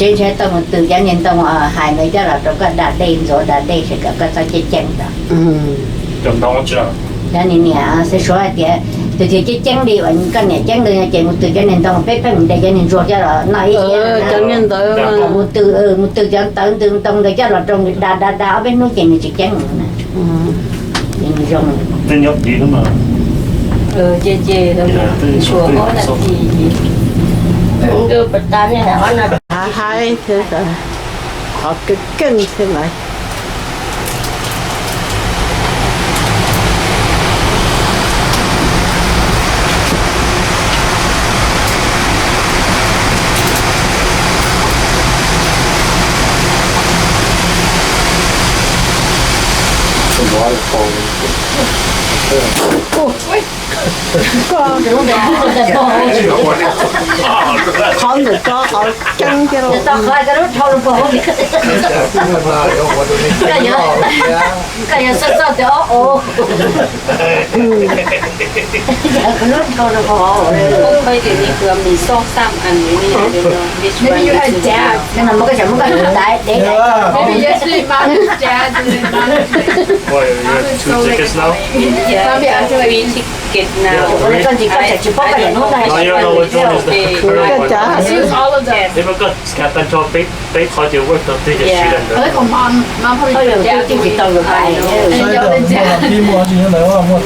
Ntshe tau mus twm cov niag ntoo hais ntawd coj los rau koj da dej, ntxuav da dej seb kom koj txhob ceeb ceeb tso. Cov niag niam xav suav hais tias tus twg ceeb ceeb li uas koj niam ceeb ntawd ces mus twm cov niag ntoo, peb pheej mus de cov niag ntsuag coj los noj ib, cov niag ntawd, mus twm, mus twm cov ntawd ntws ntoo ntawd coj los rau nws da da da ob peb hnub ces nws tsis ceeb lawm na. Ces nws zoo. Haib thiab, qhov keej keej thiab lawm. Qhov ntawm ko qhov ceeb thiab los. Koj yuav xoj xoj tias ob o. Yog kuv lub dhau rau hauv. Maybe you had dad. Muab koj cov, muab koj tus tais dev. Maybe you had dad. Why, you have two tickets now? Yeah, three tickets now. Ua li koj ntsis koj tseem tsis paub koj niam hnub no. Koj cov. She was all of them. Peb qhov ces ua tau tej yam sib dab ntawd. Koj yog twb tsis tau lus tais. Muaj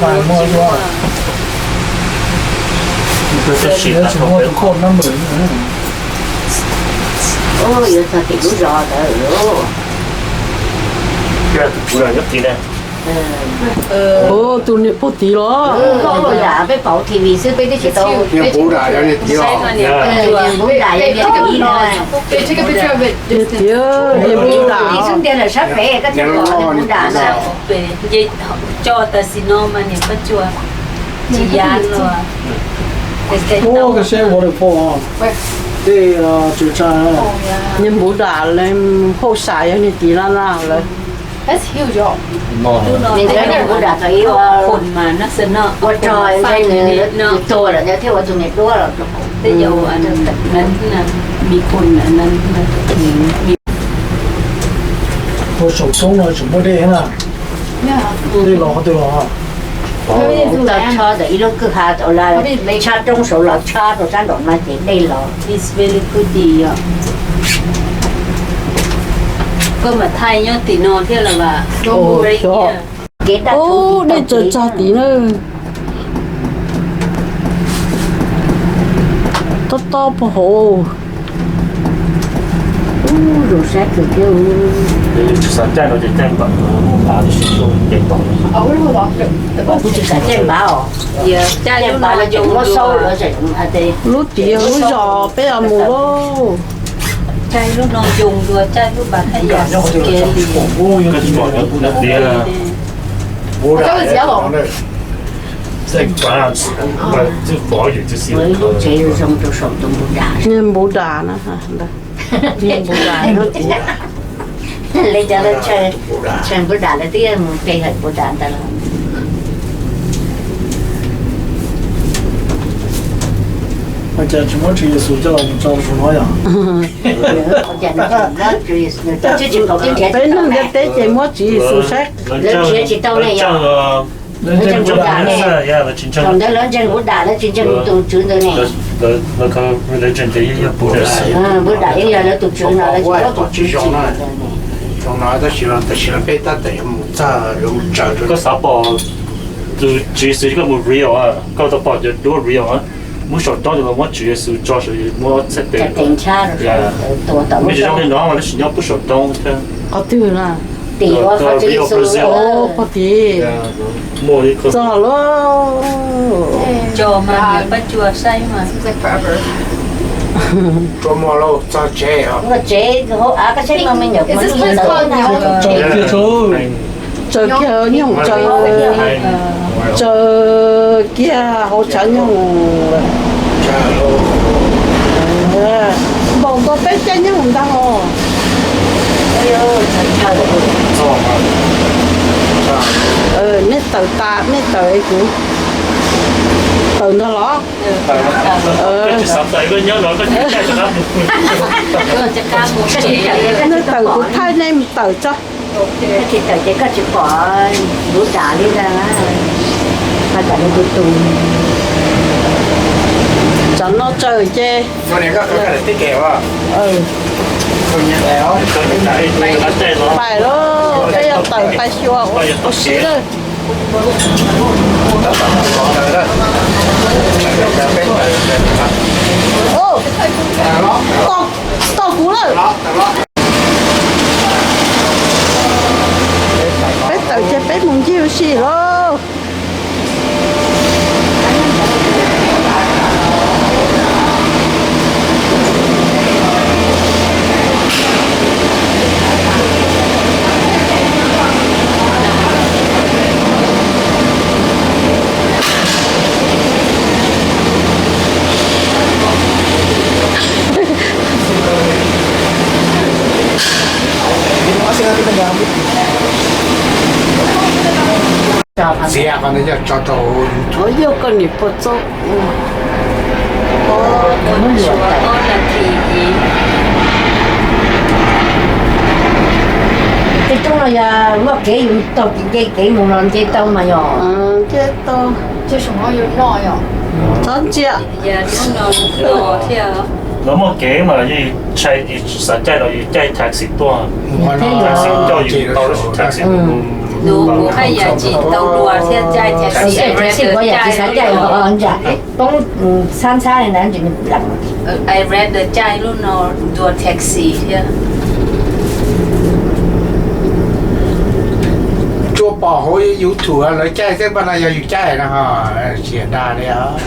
tais muaj tua. Koj sim tas tau peb qhov. Yuav txog tim lub zos ntawd lawm. Tus puav nyob tid na. Tus niam puag tid los. Peb pom T V xwb peb twb tsis tau. Niag npum dam yog niag tid los. Niag npum dam yog niag tid na. Niag tid, niag npum dam. Xub ntiag lawm sab pem koj thiaj pom niag npum dam na. Ces coj tam sim no mas niam Paj Tsua tsis ya los. Ua ka seb ua dawm pom tej tsuas tsa. Niag npum dam lawv hauj sam yog niag tid laj laj lawm. Npum dam tau ib ua rog ntshai nws tuag lawm thiaj ua tus niam duab los. Tej yau mi khun ua saum roob no tseem muaj dej na. Dej los qhov twg los? Tau tsho ntawm ib lub kwj ha tau la, tshab roob saud los tshab rau sab nraum no ces dej los. Koj mam thaij nyob tim no thiab los as. Kev daj tsov dej tsaws tsag tid na. Tob tob puag hauv. Ub, zoo sab kawg thiab. Tsis xav caij no ces caij npam, npam tib si, ces tau. Kuv tsis xav caij npam os. Caij npam no ces muab xaub lawm. Lub tid lub zos peb yuav mus lauj. Caij lub no yoo dua caij lub npam thaj yam kev li. Koj tsis pom nyob tiag. Ua ib lub tsev zoo zoo rau saum tus npum dam. Niag npum dam na. Niag npum dam no. Li cov lawv ntshe npum dam lawv twb mus pe hawm npum dam ntawd los. Cas tsis muab Tswv Yexus coj los tso rau saum no yom? Peb neeg ntiaj teb ces muab Tswv Yexus saib. Lawv nrhiav tsis tau ne yom. Lawv ntseeg npum dam ne. Thaum ntawd lawv ntseeg npum dam, lawv tsis ntseeg tus Tswv ntawd ne. Npum dam yeej yog lawv tus Tswv no, lawv tsis paub tus Tswv txij ntawd ne. Koj xav pom tus Tswv Yexus koj mus real, koj tau pom cov duab real, muab saum roob los muab Tswv Yexus tso saum, muab txhais tes. Mej tsis zoo li no mas tab sis nyob puag saum roob thiab. Qhov twg na? Tim ua qhov Tswv Yexus. Pog tid. Txog lawm. Tso mas Paj Tsua saib mas. Tso mas lauj, txog tsev. Ua tsev hauv av koj saib no me nyuam. Tsaws kiag nyoog, tsaws, tsaws kiag hauv tshav nyoog. Npaum nkaus peb caij nyoog ntag os. Nej tawm tas, nej tawm es kuv. Tawm ntag los? Nws tawm kuv thaij nej mus tawm tso. Tsis tawm ces koj tsis pom ntuv dam li ntag. Koj tawm li tus tus. Tsam no tsawm ces pais lauj, peb yuav tawm pais xyuas ua si lawm. Tau kuv lawm. Peb tawm ces peb mus ncig ua si lauj. Txiav qhov ntawd coj tso rau YouTube. Yog koj niam pog txob. Tej roob no yog muaj kev yus taug nce kev mus los nce tau mas yog. Nce tau. Txhob ntsia. Lawv muaj kev mas yus ntshai, yus xav caij los yus caij taxi tuaj, taxi coj yus tau, taxi mus. Kuv haj yam tsis tau dua thiab, caij taxi, taxi kuv yam tsis xav caij os, poob ntxhab ntxhab li ntawd. I rather caij lub no, dua taxi thiab. Tsuas pom hauv YouTube lawv caij xwb, pab no yog yus caij no ho tsis dag li os.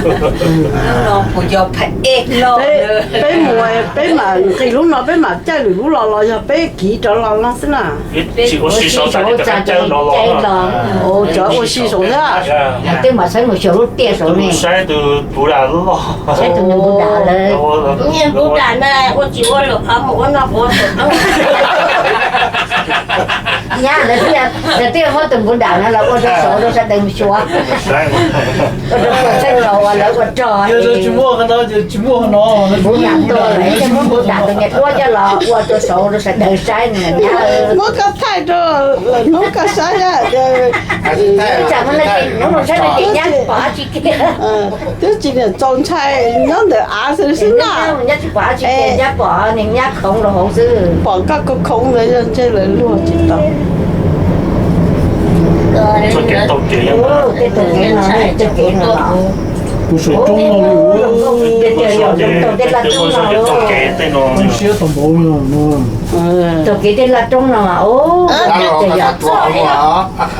Lub no kuv yog phem ej loj. Peb mus, peb mam nqis lub no, peb mam caij lwm lub los los yog peb kiv rov los no xwb na. Tsis ua si saud, caij los. Cov ua si saud thiab. Twb mam saib mus xyuas lub tiaj saud ne. Saib tus npus dam loj. Saib tus npus dam lawm. Npus dam na ua tsis ua lawm, qhov mus ua no ua. Nyab lawv thiaj, lawv thiaj muab tus npus dam no los ua rau saud rau sawv daws mus xyuas. Ua rau saib los uas lawv ua rog. Npus dam tuaj lawm thiaj muab npus dam tus niag duab coj los ua rau saud rau sawv daws saib na nyab. Muab koj thaij rau lawm hnub koj saib. Hnub no saib no ces nyab pom dab tsi kiag. Twb tsis niam txaus ntshai, nyob ntawm av xwb xwb na. Nyab tsis pom dab tsi kiag, nyab pom niag nyab khoov rau hauv xwb. Pom koj khoov khoov ntawd yog ntshe lawv luag tsis tau. Tej tug kev no, tej kev no. Kuv saum roob no li. Tej laj roob no. Siab tau npaum no. Taug kev tej laj roob no mas,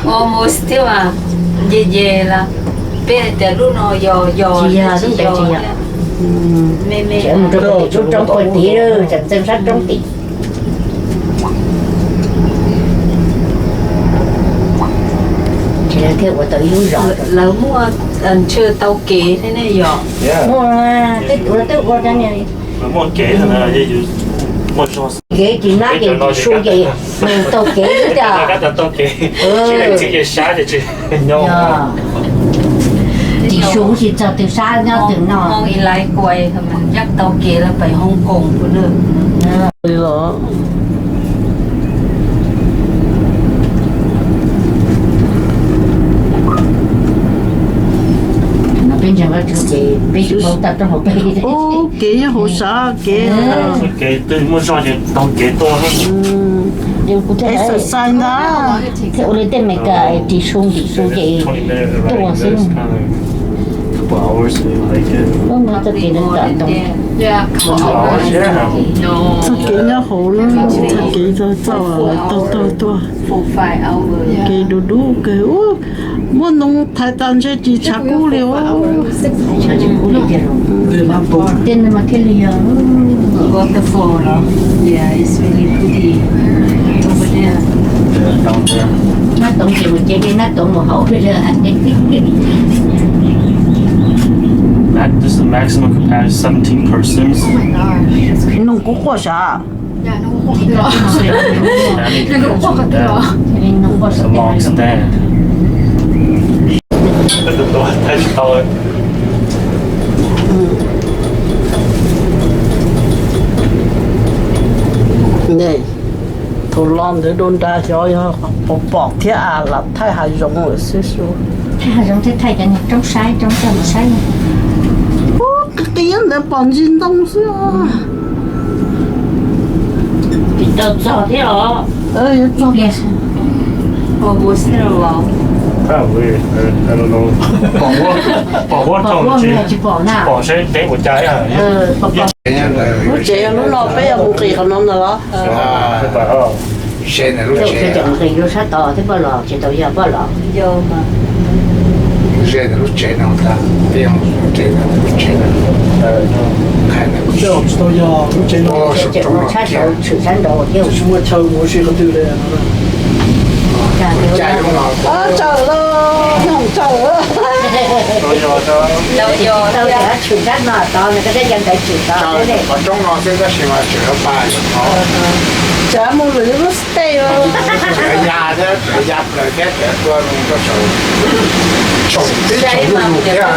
almost thiab mas, ye ye lawm. Peb hais tias lub no yog yog tsis yog, me me. Mus rau pem lub roob puag tid, tseem txeev sab roob tid. Ces lawv thiaj ua tau ib lub zos. Lawv muaj ntshe tau kev thiab ne yom? Muaj, tej tuav twb ua rau ne. Muaj kev, kev tsis nab ces tsis su ces mus taug kev xwb cas. Tsis su tsis txog twg sab nyob twg no. Hmoob ib laiv kuai, yog tau kev lawm pem Hong Kong pum na. Peb ntseeg Vajtswv ces peb tsis paub tawm rau hauv peb. Kev nyob hauv sav kev. Kev twg muaj zog ces taug kev tuaj. Exercise ntag. Thiaj ua li tej Meskas ris su ntim su ces tuaj xwb. Ub, muab txoj kev no tom ntoo. Txoj kev nyob hauv na, txoj kev txog txoj taug taug tuaj. Kev dub dub kawg. Ub, muaj ntoo thaiv tas ntshe tsis tshav kub li os. Tej no mas thiaj li yog. Waterfall los? Yeah, it's really pretty over there. Nab toov ces mus ces tej nab toov mus hauv li. Max-, this is the maximum capacity, seventeen persons. Nug kub quaj sav. It's a long stand. Thaij tsis tau. Thaum los ntawd dua nra xyov yog pom pom thiab as, lam thaij hav zoov lawm xwb xwb. Thaij hav zoov thiab thaij cov niag roob saib, roob coj mus saib. Ub, qis qis ntawd pom ntsis ntoo xwb os. Tsis tau txog thiab os. Ib pliag. Pom huab, pom huab tsis pom na, pom seb teb ua cas. Lub tsev yog lub no peb yuav mus nqis qhov no ntag los? Lub tsev, nqis lub sab tod thiab poj los, tsis tau yog poj los. Lub tsev no, lub tsev no, lub tsev no. Tsis tau yog lub tsev no. Tshwm sab nraud thiab. Tsis muaj chaw mus ua si qhov twg li. Tsawm los, nyob tsawm. Tau tias tshwm sab no tod, nws koj thiaj cov ntawd tshwm tod. Qhov roob no xwb tab sis mas tseem yuav pa. Tsam mus lwm lub step. Tseem ya thiab, tseem ya plaws thiab, tseem tuaj mus rau saum, saum teb saum lub lug thiab.